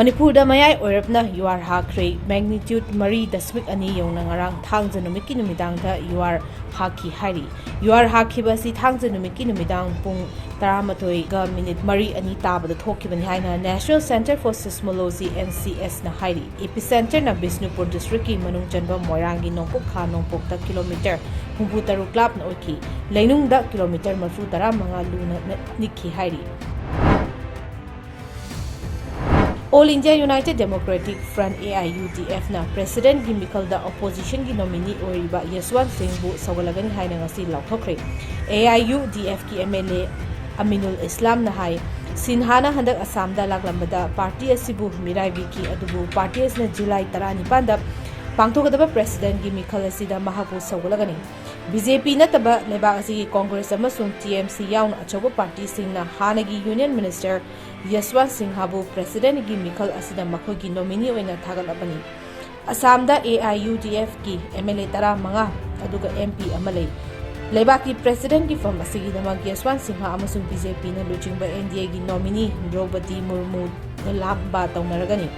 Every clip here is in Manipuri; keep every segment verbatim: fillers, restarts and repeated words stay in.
ꯃꯅꯤꯄꯨꯔꯗ ꯃꯌꯥꯏ ꯑꯣꯏꯔꯞꯅ ꯌꯨꯍꯥꯔ ꯍꯥꯈ꯭ꯔꯦ꯫ Magnitude ꯃꯔꯤ ꯗꯁꯃꯤꯛ ꯑꯅꯤ ꯌꯧꯅ ꯉꯔꯥꯡ ꯊꯥꯡꯖ ꯅꯨꯃꯤꯠꯀꯤ ꯅꯨꯃꯤꯗꯥꯡꯗ ꯌꯨꯍꯥꯔ ꯍꯥꯈꯤ ꯍꯥꯏꯔꯤ꯫ ꯌꯨꯍꯥꯔ ꯍꯥꯈꯤꯕ ꯑꯁꯤ ꯊꯥꯡꯖ ꯅꯨꯃꯤꯠꯀꯤ ꯅꯨꯃꯤꯗꯥꯡ ꯄꯨꯡ ꯇꯔꯥꯃꯥꯊꯣꯏꯒ ꯃꯤꯅꯤꯠ ꯃꯔꯤ ꯑꯅꯤ ꯇꯥꯕꯗ ꯊꯣꯛꯈꯤꯕꯅꯤ ꯍꯥꯏꯅ National Centre for Seismology, N C S ꯅ ꯍꯥꯏꯔꯤ꯫ Epicentre ꯅ ꯕꯤꯁꯅꯨꯄꯨꯔ district ꯀꯤ ꯃꯅꯨꯡ ꯆꯟꯕ ꯃꯣꯏꯔꯥꯡꯒꯤ ꯅꯣꯡꯄꯣꯛ ꯈꯥ ꯅꯣꯡꯄꯣꯛꯇ kilometre ꯍꯨꯝꯐꯨ ꯇꯔꯨꯛ ꯂꯥꯞꯅ ꯑꯣꯏꯈꯤ꯫ ꯂꯩꯅꯨꯡꯗ kilometre ꯃꯔꯤꯐꯨ ꯇꯔꯥ ꯃꯉꯥ ꯂꯨꯅ ꯅ-, ꯅꯤꯛꯈꯤ ꯍꯥꯏꯔꯤ꯫ All India United Democratic Front, A I U D F ꯅ president ꯀꯤ ꯃꯤꯈꯜꯗ opposition ꯒꯤ nominee ꯑꯣꯏꯔꯤꯕ ꯌꯁꯋꯟ ꯁꯤꯡꯕꯨ ꯁꯧꯒꯠꯂꯒꯅꯤ ꯍꯥꯏꯅ ꯉꯁꯤ ꯂꯥꯎꯊꯣꯛꯈ꯭ꯔꯦ꯫ A I U D F ꯀꯤ M L A ꯑꯃꯤꯅꯨꯜ ꯏꯁꯂꯥꯝꯅ ꯍꯥꯏ, ꯁꯤꯟꯍꯥꯅ ꯍꯟꯗꯛ ꯑꯁꯥꯝꯗ ꯂꯥꯛꯂꯝꯕꯗ party ꯑꯁꯤꯕꯨ ꯃꯤꯔꯥꯏꯕꯤꯈꯤ, ꯑꯗꯨꯕꯨ party ꯑꯁꯤꯅ ꯖꯨꯂꯥꯏ ꯇꯔꯥꯅꯤꯄꯥꯟꯗ ꯄꯥꯡꯊꯣꯛꯀꯗꯕ president ꯀꯤ ꯃꯤꯈꯜ ꯑꯁꯤꯗ ꯃꯍꯥꯛꯄꯨ ꯁꯧꯒꯠꯂꯒꯅꯤ꯫ B J P ꯅꯠꯇꯕ ꯂꯩꯕꯥꯛ ꯑꯁꯤꯒꯤ Congress ꯑꯃꯁꯨꯡ T M C ꯌꯥꯎꯅ ꯑꯆꯧꯕ party ꯁꯤꯡꯅ ꯍꯥꯟꯅꯒꯤ Union Minister ꯌꯁꯋꯟ ꯁꯤꯡꯍꯕꯨ president ꯀꯤ ꯃꯤꯈꯜ ꯑꯁꯤꯗ ꯃꯈꯣꯏꯒꯤ nominee ꯑꯣꯏꯅ ꯊꯥꯒꯠꯂꯕꯅꯤ꯫ ꯑꯁꯥꯝꯗ A I U D F ꯀꯤ M L A ꯇꯔꯥꯃꯉꯥ ꯑꯗꯨꯒ M P ꯑꯃ ꯂꯩ꯫ ꯂꯩꯕꯥꯛꯀꯤ president ꯀꯤ ꯐꯝ ꯑꯁꯤꯒꯤꯗꯃꯛ ꯌꯁꯋꯟ ꯁꯤꯡꯍ ꯑꯃꯁꯨꯡ B J P ꯅ ꯂꯨꯆꯤꯡꯕ N D A ꯒꯤ nominee ꯗ꯭ꯔꯧꯄꯗꯤ ꯃꯨꯔꯃꯨ ꯂꯥꯝꯕꯥ ꯇꯧꯅꯔꯒꯅꯤ꯫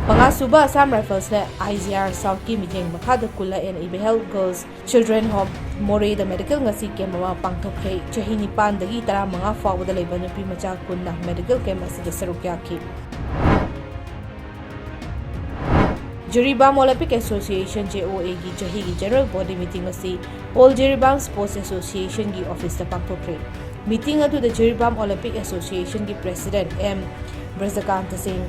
ꯃꯉꯥꯁꯨꯕ Assam Rifles ꯅ I G R South ꯀꯤ ꯃꯤꯠꯌꯦꯡ ꯃꯈꯥꯗ Kula and Ibehel Girls Children Home ꯃꯣꯔꯦꯗ medical ꯉꯁꯤ camp ꯑꯃ ꯄꯥꯡꯊꯣꯛꯈ꯭ꯔꯦ꯫ ꯆꯍꯤ ꯅꯤꯄꯥꯟꯗꯒꯤ ꯇꯔꯥꯃꯉꯥ ꯐꯥꯎꯕꯗ ꯂꯩꯕ ꯅꯨꯄꯤ ꯃꯆꯥ ꯀꯨꯟꯅ medical camp ꯑꯁꯤꯗ ꯁꯔꯨꯛ ꯌꯥꯈꯤ꯫ Jiribam Olympic Association, J O A ꯒꯤ ꯆꯍꯤꯒꯤ general body meeting ꯑꯁꯤ All Jiribam Sports Association ꯒꯤ office ꯇ ꯄꯥꯡꯊꯣꯛꯈ꯭ꯔꯦ꯫ Meeting ꯑꯗꯨꯗ ꯖꯤꯔꯤꯕꯥꯝ Olympic Association ꯒꯤ president M ꯕ꯭ꯔꯖꯀꯥꯟꯇ ꯁꯤꯡ,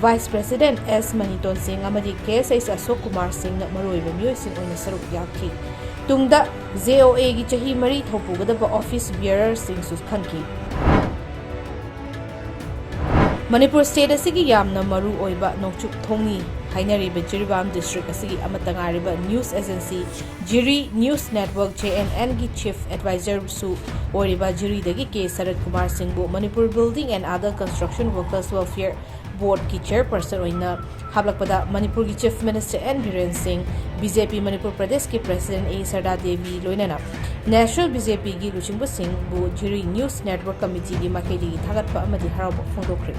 vice president S ꯃꯅꯤꯇꯣꯟ ꯁꯤꯡ ꯑꯃꯗꯤ K S H ꯑꯁꯣꯛ ꯀꯨꯃꯥꯔ ꯁꯤꯡꯅ ꯃꯔꯨꯑꯣꯏꯕ ꯃꯤꯑꯣꯏꯁꯤꯡ ꯑꯣꯏꯅ ꯁꯔꯨꯛ ꯌꯥꯈꯤ꯫ ꯇꯨꯡꯗ J O A ꯒꯤ ꯆꯍꯤ ꯃꯔꯤ ꯊꯧꯄꯨꯒꯗꯕ office bearer ꯁꯤꯡꯁꯨ ꯈꯟꯈꯤ꯫ ꯃꯅꯤꯄꯨꯔ state ꯑꯁꯤꯒꯤ ꯌꯥꯝꯅ ꯃꯔꯨ ꯑꯣꯏꯕ ꯅꯣꯡꯆꯨꯞ ꯊꯣꯡꯅꯤ ꯍꯥꯏꯅꯔꯤꯕ ꯖꯤꯔꯤꯕꯥꯝ district ꯑꯁꯤꯒꯤ ꯑꯃꯠꯇ ꯉꯥꯏꯔꯤꯕ news agency ꯖꯤꯔꯤ News Network, J N N ꯒꯤ chief advisor ꯁꯨ ꯑꯣꯏꯔꯤꯕ ꯖꯤꯔꯤꯗꯒꯤ K shirt Kumar ꯁꯤꯡꯕꯨ Manipur Building and Other Construction Workers Welfare ꯕꯣꯔꯗꯀꯤ ꯆꯦꯌꯔꯄꯔꯁꯟ ꯑꯣꯏꯅ ꯍꯥꯞꯂꯛꯄꯗ ꯃꯅꯤꯄꯨꯔꯒꯤ ꯆꯤꯐ ꯃꯤꯅꯤꯁꯇꯔ ꯑꯦꯟ ꯕꯤꯔꯦꯟ ꯁꯤꯡ, ꯕꯤ ꯖꯦ ꯄꯤ ꯃꯅꯤꯄꯨꯔ ꯄ꯭ꯔꯗꯦꯁꯀꯤ ꯄ꯭ꯔꯦꯁꯤꯗꯦꯟꯠ ꯑꯦ ꯁꯔꯗꯥ ꯗꯦꯕꯤ ꯂꯣꯏꯅꯅ ꯅꯦꯁꯅꯦꯜ ꯕꯤ ꯖꯦ ꯄꯤꯒꯤ ꯂꯨꯆꯤꯡꯕꯁꯤꯡꯕꯨ ꯖꯤꯔꯤ ꯅ꯭ꯌꯨꯁ ꯅꯦꯠꯋꯔꯛ ꯀꯃꯤꯇꯤꯒꯤ ꯃꯥꯏꯀꯩꯗꯒꯤ ꯊꯥꯒꯠꯄ ꯑꯃꯗꯤ ꯍꯔꯥꯎꯕ ꯐꯣꯡꯗꯣꯛꯈ꯭ꯔꯦ꯫